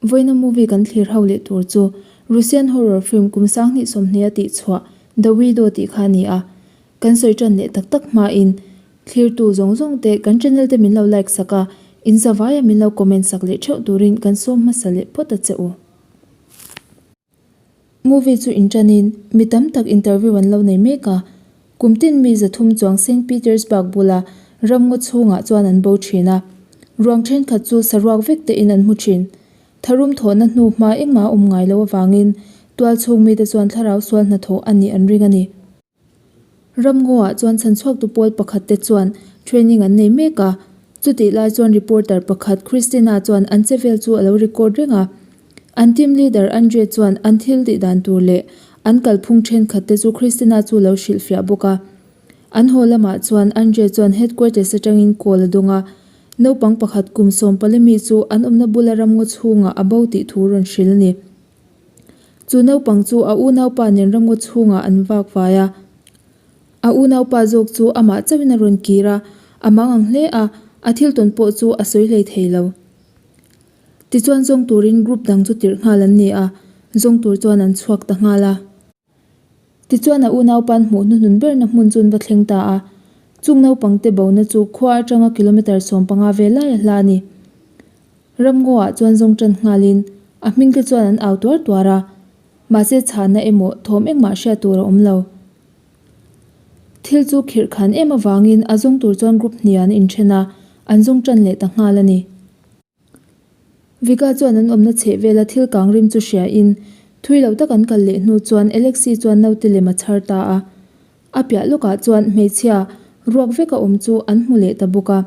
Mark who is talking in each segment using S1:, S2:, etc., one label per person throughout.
S1: Vawiina movie kan thlir ho leh tur chu Russian horror film kum sanghnih sawmhnih a tih chhuah The Widow tih kha a ni a. Kan sawi tan leh tak tak hmain thlirtu zawng zawng te kan channel te min lo like sak a, in zavaia min lo comment sak leh theuh turin kan sawm hmasa leh phawt a che u. Movie chu inṭanin mi tam tak interview an lo nei mek a, kum tin mi zathum chuang Saint Petersburg bula ramngaw chhungah chuan an bo ṭhin a, ruang ṭhenkhat chu saruak vek tein an hmu ṭhin. Tharum thawhna hnu hma engmah a awm ngai lo avangin tualchhung mite chuan thlarau sual hnathawh a nih an ring a ni. Ramngaw-ah chuan chhanchhuaktu pawl pakhat te chuan training an nei mek a, chutih lai chuan reporter pakhat Christina chuan an che vel chu a lo record reng a. An team leader Andre chuan an thil tih dan tur leh an kalphung thenkhat te chu Christina chu lo hrilhfiah bawk a. An haw lamah chuan Andre chuan headquarters atangin call a dawng a, naupang pakhat kum sawmpali mi chu an awmna bula ramngaw chhungah a bo tih thu rawn hrilh a ni. Chu naupang chu a unaupa nen ramngaw chhungah an vak vai a. A unaupa zawk chu amah chauhin a rawn kir a, a mang ang hle a, a thil tawn pawh chu a sawi hlei thei lo. Tichuan zawng turin group dang chu tirh nghal an ni a, zawng tur chuan an chhuak ta nghal a. Tichuan a unaupa'n hmuh hnuhnun berna hmun chu an va thleng ta a, chung naupangte bona chu khua atanga kilometre 15 vel lai a hla a ni. Ramngaw-ah chuan zawng tan nghalin a hming te chuan an au tuar tuar a, mahse chhahna emaw thawm engmah hriat tur a awm lo. Thil chu khirh khan em avangin a zawng tur chuan group hnih an inthen a, an zawng tan leh ta nghal a ni. Vika chuan an awmna chheh vela thil kang rim chu hria in thui lo tak an kal leh hnu chuan Alexi chuan naute lem a chhar ta a. A piah lawkah chuan hmeichhia ruak vek a awm chu an hmu leh ta bawk a.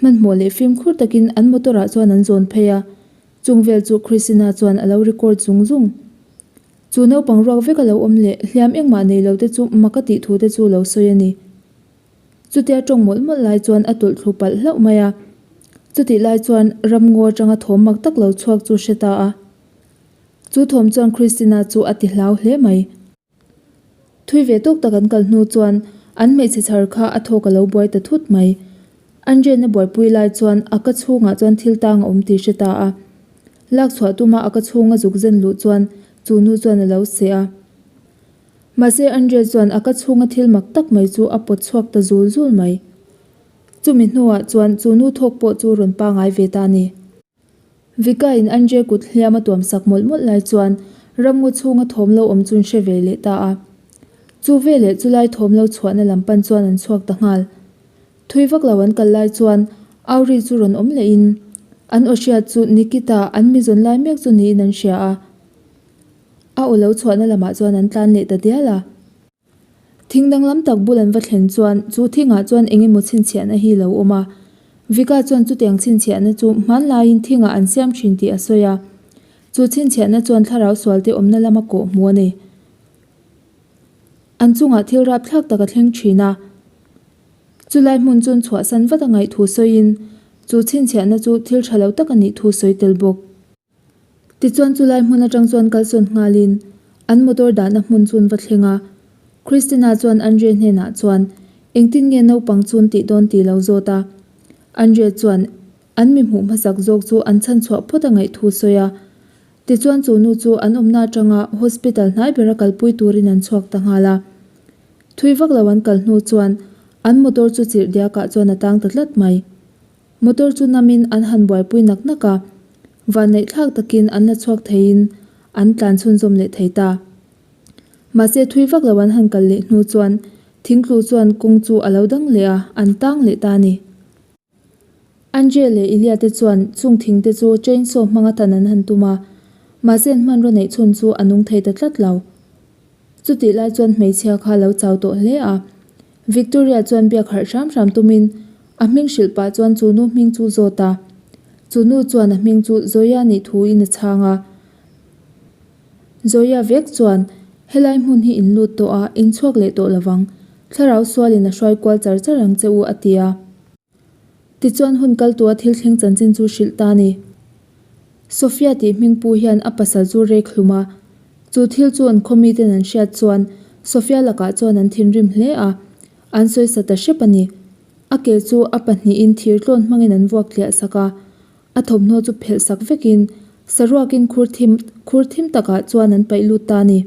S1: Hmanhmawh leh fimkhur takin an motor ah chuan an zawn phei a, chung vel chu Christina chuan a lo record zung zung. Chu naupang ruak vek a lo awm leh hliam engmah nei lo te chu mak a tih thu te chu lo sawi a ni. Chutia tawng mawlh mawlh lai chuan a tawlh thlu palh hlauh mai a. Chutih lai chuan ramngaw atanga thawm mak tak lo chhuak chu hre ta a. Chu thawm chuan Christina chu a ti hlau hle mai. Thui ve tawk tak an kal hnu chuan an hmeichhe chhar kha a thawk a lo buai ta thut mai. Andrian a buaipui lai chuan a ka chhungah chuan thil tang a awm tih hre ta a. Lak chhuah tuma a ka chhunga zuk zen luh chuan chu nu chuan a lo seh a. Mahse Andrian chuan a ka chhunga thil mak tak mai chu a pawt chhuak ta zul zul mai. Chumi hnuah chuan chu nu thawk pawh chu rawn pangai ve ta a ni. Vika-in Andre kut hliam a tuam sak mawlh mawlh lai chuan ramngaw chhunga thawm lo awm chu an hre ve leh ta a. Chu veleh chulai thawm lo chhuahna lam pan chuan an chhuak ta nghal. Thui vak lo an kal lai chuan Auri chu rawn awm lehin an aw hriat chu Nikita an mi zawn lai mek chu niin an hria a. A aw lo chhuahna lamah chuan an tlan leh ta dial a. Thing danglam tak bul an va thlen chuan chu thingah chuan eng emaw chhinchhiahna hi lo awm a. Vika chuan chutiang chhinchhiahna chu hmanlaiin thingah an siam thin tih a sawi a. Chu chhinchhiahna chuan thlarau sualte awmna lama kawh hmu a ni. An chungah thil rapthlak tak a thleng thin a. Chulai hmun chuan chhuahsan vat a ngaih thu sawiin chu chhinchhiahna chu thil tha lo tak a nih thu sawi tel bawk. Tichuan chulai hmun atang chuan kalsawn nghalin an motor dahna hmun chu an va thleng a. Christina chuan Andre hnenah chuan engtin nge naupang chu an tih dawn tih lo zawt a. Andre chuan an mi hmuh hmasak zawk chu an chhan chhuah phawt a ngaih thu sawi a. Tichuan chu nu chu an awmna atanga hospital hnai bera kalpui turin an chhuak ta nghal a. Thui vak lo an kal hnu chuan an motor chu chirh diakah chuan a tang ta tlat mai. Motor chu namin an han buaipui nak nak a, vanneih thlak takin an la chhuak theiin an tlan chhunzawm leh thei ta. Mahse thui vak lo an han kal leh hnu chuan thingtlu chuan kawng chu a lo dang leh a, an tang leh ta a ni. Andre leh Ilia te chuan chung thing te chu chainsaw hmanga tan an han tum a, mahse an hmanraw neih chhun chu a nung thei ta tlat lo. Chutih lai chuan hmeichhia kha a lo chau tawh hle a, Victoria chuan biak harh hram hram tumin a hming hrilh pah chuan chu nu hming chu zawt a. Chu nu chuan a hming chu Zoya nih thuin a chhang a. Zoya vek chuan, Helai hmun hi in lut tawh a, in chhuak leh tawh lovang. Thlarau sualin a hruai kual char char ang che u a ti a. Tichuan hun kal tua thil thleng chanchin chu hrilh ta a ni. Sophia tih hming pu hian a pasal chu rek hlum a. Chu thil chu an khaw miten an hriat chuan Sophia lakah chuan an thinrim hle a, an sawi sa ta hrep a ni. A ke chu a pahnihin thir tlawn hmangin an vuak tliah sak a, a thawmhnaw chu phelh sak vekin Saruakin khur thim khur thim takah chuan an paih lut ta a ni.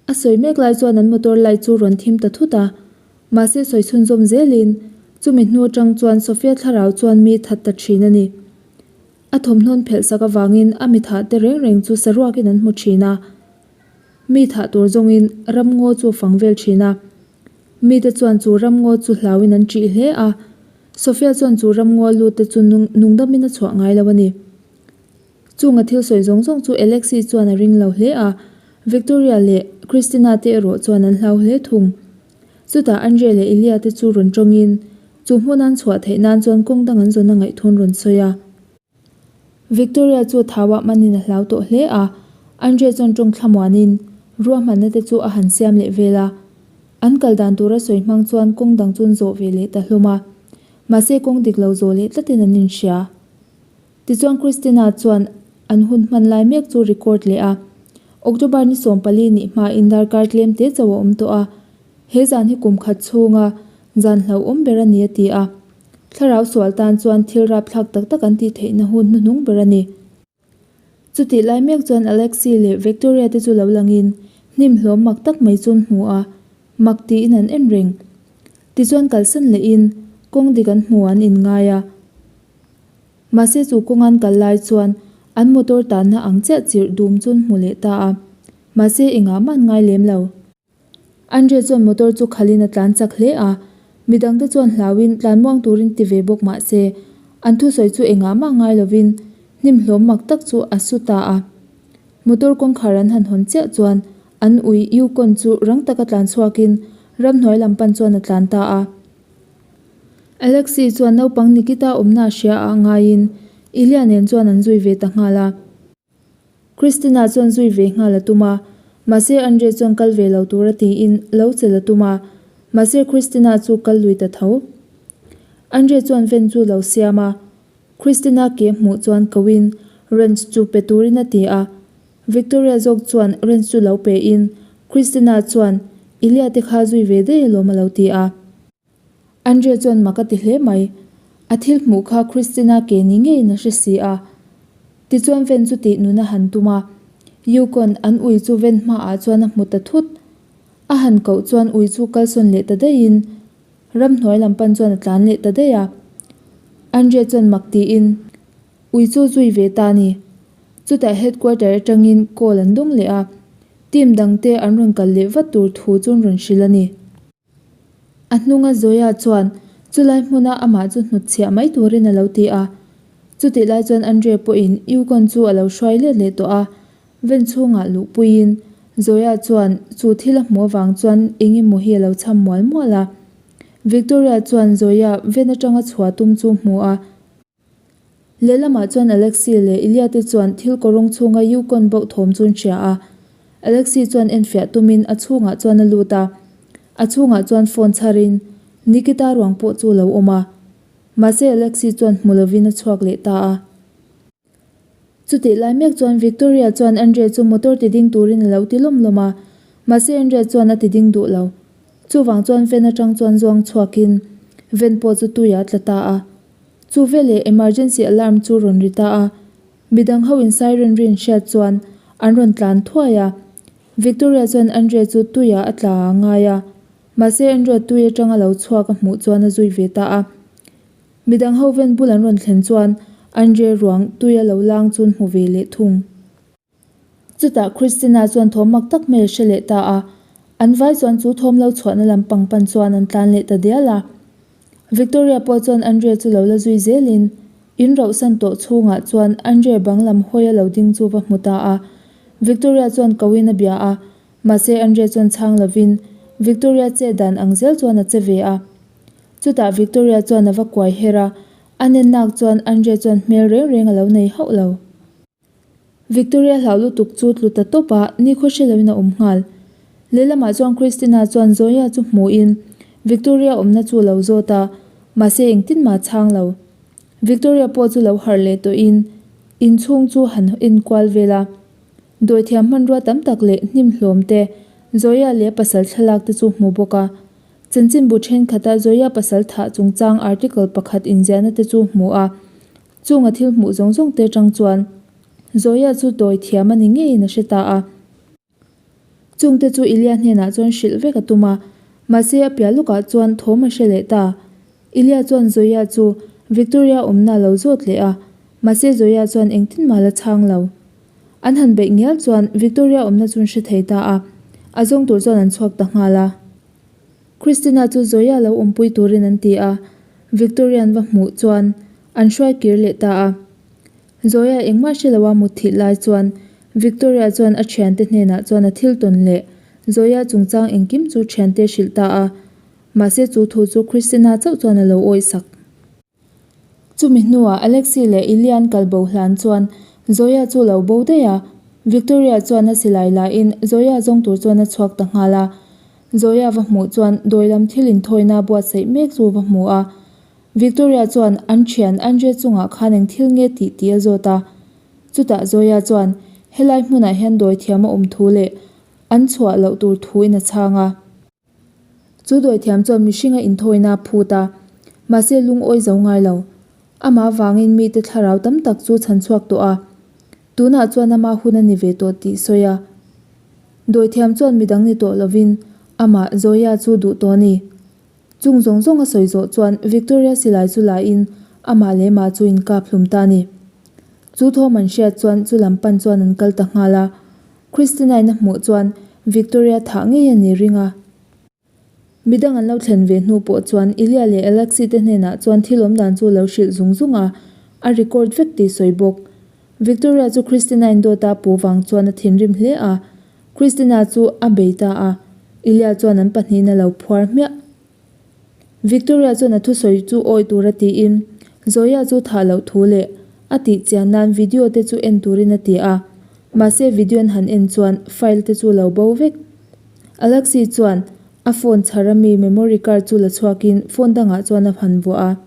S1: A sawi mek lai chuan an motor light chu rawn thim ta thut a, mahse sawi chhunzawm zelin chumi hnu atang chuan Sophia thlarau chuan mi that ta thin a ni. A thawmhnawn phelh sak avangin a mi thah te reng reng chu saruakin an hmu thin a, mi thah tur zawngin ramngaw chu a fang vel thin a. Mite chuan chu ramngaw chu hlauin an ṭih hle a, Sophia chuan chu ramngaw lut te chu nungdamin a chhuah ngai lo a ni. Chunga thil sawi zawng zawng chu Alexi chuan a ring lo hle a, Victoria leh Christina te erawh chuan an hlau hle thung. Chutah Andrea leh Elia te chu rawn tawngin, chu hmun an chhuah theih nan chuan kawng dang an zawn a ngaihthun rawn sawi a. Victoria chu thauah manin a hlau tawh hle a, Andrea chuan tawng thlamuanin ruahmanna te chu a han siam leh vel a. An kal dan tura sawi hmang chuan kawng dang chu an zawh ve leh ta hlawm a, mahse kawng dik lo zawh leh tlatin an inhria. Tichuan Christina chuan an hun hman lai mek chu record leh a. October ni 14 nih hmain darkar tlem te chauh a awm tawh a. He zan hi kum khat chhunga zan hlauhawm ber a ni a ti a. Thlarau sual tan chuan thil rapthlak tak tak an tih theihna hun hnuhnung ber a ni. Chutih lai mek chuan Alexi leh Victoria te chu lo langin hnim hlawm mak tak mai chu an hmu a, mak tiin an en reng. Tichuan kalsan lehin kawng dik an hmu an inngai a. Mahse chu kawngan kal lai chuan an motor tanna ang chiah chirh dum chu an hmu leh ta a, mahse engah mah an ngai lem lo. Andre chuan motor chu khalhin a tlan chak hle a, midangte chuan hlauhin tlan muang turin ti ve bawk mahse an thusawi chu engah mah ngai lovin hnim hlawm mak tak chu a su ta a. Motor kawngkhar an han hawn chiah chuan an ui Yukon chu rang taka tlan chhuakin ramhnuai lam pan chuan a tlan ta a. Alexei chuan naupang Nikita awmna a hria ah ngaiin Ilya nen chuan an zui ve ta nghal a. Christina chuan zui ve nghal a tum a, mahse Andre chuan kal ve lo tur a tiin lo chelh a tum a, mahse Christina chu kal lui ta tho. Andre chuan ven chu lo siam a, Christina ke hmuh chuan koin wrench chu pe turin a ti a, Victoria zawk chuan wrench chu lo pe in Christina chuan Ilya te kha zui ve daih alawm a lo ti a. Andrea chuan mak a ti hle mai. A thil hmuh kha Christina ke ni ngeiin a hre si a. Tichuan ven chu tih nun a han tum a. Yukon an ui chu ven hmaah chuan a hmu ta thut. A han koh chuan ui chu kalsawn leh ta daihin ramhnuai lam pan chuan a tlan leh ta daih a. Andrea chuan mak tiin ui chu zui ve ta a ni. Chutah headquarter atangin call an dawng leh a. Team dangte an rawn kal leh vat tur thu chu an rawn hrilh a ni. A hnunga Zoya chuan chulai hmuna amah chu hnutchhiah mai turin a lo ti a. Chutih lai chuan Andre pawhin Yukon chu a lo hruai let leh tawh a, ven chhungah luhpuiin Zoya chuan chu thil a hmuh avang chuan eng emaw hi a lo cham mual mual a. Victoria chuan Zoya ven atanga chhuah tum chu hmu a. Lehlamah chuan Alexei leh Ilya te chuan thil kawrawng chhunga Yukon bauh thawm chu an hria a. Alexei chuan enfiah tumin a chhungah chuan a lut a. A chhungah chuan phone chharin Nikita ruang pawh chu a lo awm a. Mahse Alexei chuan hmu lovin a chhuak leh ta a. Chutih lai mek chuan Victoria chuan Andrei chu motor ti ding turin a lo ti lawm lawm a. Mahse Andrei chuan a ti ding duh lo. Chuvang chuan van atang chuan zuang chhuakin van pawh chu tuiah a tla ta a. Chu veleh emergency alarm chu rawn ri ta a, midang ho in siren rin hriat chuan an rawn tlan thuai a. Victoria chuan Andrea chu tuiah a tla a ngai a, mahse Andrea tui atanga lo chhuak a hmuh chuan a zui ve ta a. Midang ho ven bul an rawn thlen chuan Andrea ruang tuia lo lang chu an hmu ve leh thung. Chutah Christina chuan thawm mak tak mai a hre leh ta a, an vai chuan chu thawm lo chhuahna lam pang pan chuan an tlan leh ta dial a. Victoria pawh chuan Andrea chu lo la zui zelin in rauhsan tawh chhungah chuan Andrea bang lam hawi a lo ding chu va hmu ta a. Victoria chuan koin a bia a, mahse Andrea chuan chhang lovin Victoria chet dan ang zel chuan a che ve a. Chutah Victoria chuan a va kuai her a, a nennak chuan Andrea chuan hmel reng reng a lo nei hauh lo. Victoria hlau lutuk chu tlu ta tawp a, nikhaw hre loin a awm nghal. Lehlamah chuan Christina chuan Zoya chu hmuhin Victoria awmna chu a lo zawt a, mahse engtin mah a chhang lo. Victoria pawh chu lo harh leh tawhin inchhung chu han enkual vel a. Dawithiam hmanrua tam tak leh hnim hlawm te, Zoya leh a pasal thlalak te chu hmu bawk a. Chanchinbu thenkhat a Zoya pasal thah chungchang article pakhat inziahna te chu hmu a. Chunga thil hmuh zawng zawng te atang chuan. Zoya chu dawi thiam a ni ngeiin a hre ta a. Chungte chu Ilya hnenah chuan hrilh vek a tum a, mahse a piah lawkah chuan thawm a hre leh ta. Ilya chuan Zoya chu Victoria awmna a lo zawt leh a, mahse Zoya chuan engtin mah la chhang lo. An han beih ngial chuan Victoria awmna chu an hre thei ta a, a zawng tur chuan an chhuak ta nghal a. Christina chu Zoya lo awmpui turin an ti a, Victoria an va hmuh chuan an hruai kir leh ta a. Zoya engmah hre loa mutthilh lai chuan Victoria chuan a thiante hnenah chuan a thil tawn leh Zoya chungchang engkim chu thiante hrilh ta a, mahse chu thu chu Christina chauh chuan a lo awih sak. Chumi hnuah Alexi leh Ilya an kal bo hlan chuan Zoya chu lo bo daih a, Victoria chuan a silai lahin Zoya zawng tur chuan a chhuak ta nghal a. Zoya va hmuh chuan dawi lam thil inthawina buatsaih mek chu va hmu a. Victoria chuan an thian Andre chungah khan eng thil nge tih tih a zawt a. Chutah Zoya chuan helai hmunah hian dawi thiam a awm thu leh an chhuah loh tur thuin a chhang a. Chu dawithiam chuan mihring a inthawina a phut a, mahse lungawi zo ngai lo. Amah avangin mite thlarau tam tak chu chhan chhuak tawh a, tunah chuan ama hun a ni ve tawh tih sawi a. Dawithiam chuan midang ni tawh lovin amah Zoya chu duh tawh a ni. Chung zawng zawng a sawi zawh chuan Victoria silai chu lain amah leh mah chu inkap hlum ta a ni. Chu thawm an hriat chuan chu lam pan chuan an kal ta nghal a. Christina-in a hmuh chuan Victoria thah ngei a ni ring a. Midang an lo thlen ve hnu pawh chuan Ilya leh Alexi te hnenah chuan thil awm dan chu a lo hrilh zung zung a, a record vek tih sawi bawk. Victoria chu Christina-in dawt a pu vang chuan a thinrim hle a, Christina chu a bei ta a, Ilya chuan an pahnihin a lo phuar hmiah. Victoria chuan a thusawi chu awi tura tiin Zoya chu thah loh thu leh a tih chian nan video te chu en turin a ti a, mahse video an han en chuan file te chu lo bo vek. Alexi chuan a phone chhar ami memory card chu la chhuakin phone dangah chuan a han vuah a.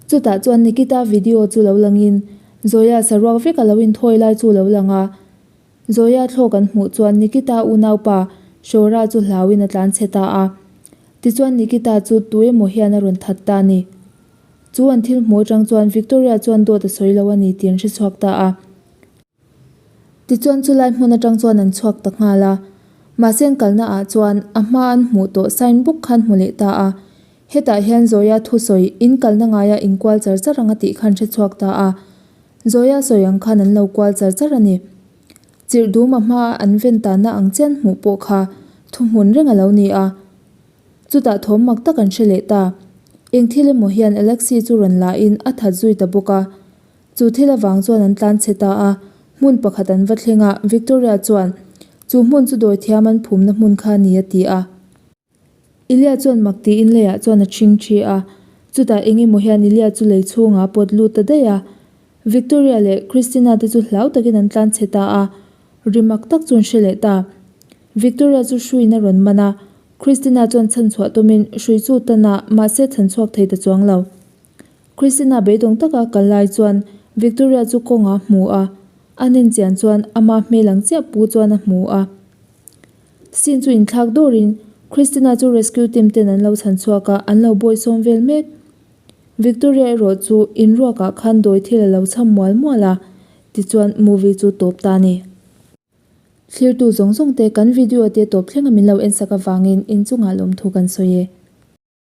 S1: Chutah chuan Nikita video chu lo langin Zoya saruak vek a lo inthawi lai chu lo lang a. Zoya thlawk an hmuh chuan Nikita unaupa Shora chu hlauin a tlan chhe ta a. Tichuan Nikita chu tu emaw hian a rawn that ta a ni. Chu an thil hmuh atang chuan Victoria chuan dawt a sawi lo a ni tih an hre chhuak ta a. Tichuan chulai hmun atang chuan an chhuak ta nghal a. Mahse an kalna ah chuan a hma an hmuh tawh sign bawk khan hmu leh ta a. Hetah hian Zoya thusawi in kalna ngaia inkual char char ang a tih khan hre chhuak ta a. Zoya sawi ang khan an lo kual char char a ni. Chirh dum a hmaa an ven tanna ang chian hmuh pawh kha thuhmun reng a lo ni a. Chutah thawm mak tak an hre leh ta. Eng thil emaw hian Alexi chu rawn la in a that zui ta bawk a. Chu thil avang chuan an tlan chhe ta a, hmun pakhat an va thleng a, Victoria chuan, Chu hmun chu dawithiam an phumna hmun kha a ni a ti a. Ilya chuan mak tiin leiah chuan a chhing thi a, chutah eng emaw hian Ilya chu lei chhungah a pawt lut ta daih a. Victoria leh Christina te chu hlau takin an tlan chhe ta a, ri mak tak chu an hre leh ta. Victoria chu hruiin a rawn man a, Christina chuan chhanchhuah tumin hrui chu tan a, mahse chhanchhuak thei ta chuang lo. Christina beidawng taka kal lai chuan Victoria chu kawngah a hmu a, a nen chian chuan ama hmel ang chiah pu chuan a hmu a. Scene chu inthlak dawrin Christina chu rescue team ten an lo chhan chhuak a, an lo bawi sawm vel mek. Victoria erawh chu inruakah khan dawi thil a lo chham mual mual a, tichuan movie chu tawp ta a ni. Thlirtu zawng zawng te kan video te tawp thlenga min lo ensak avangin inchungah lawmthu kan sawi e.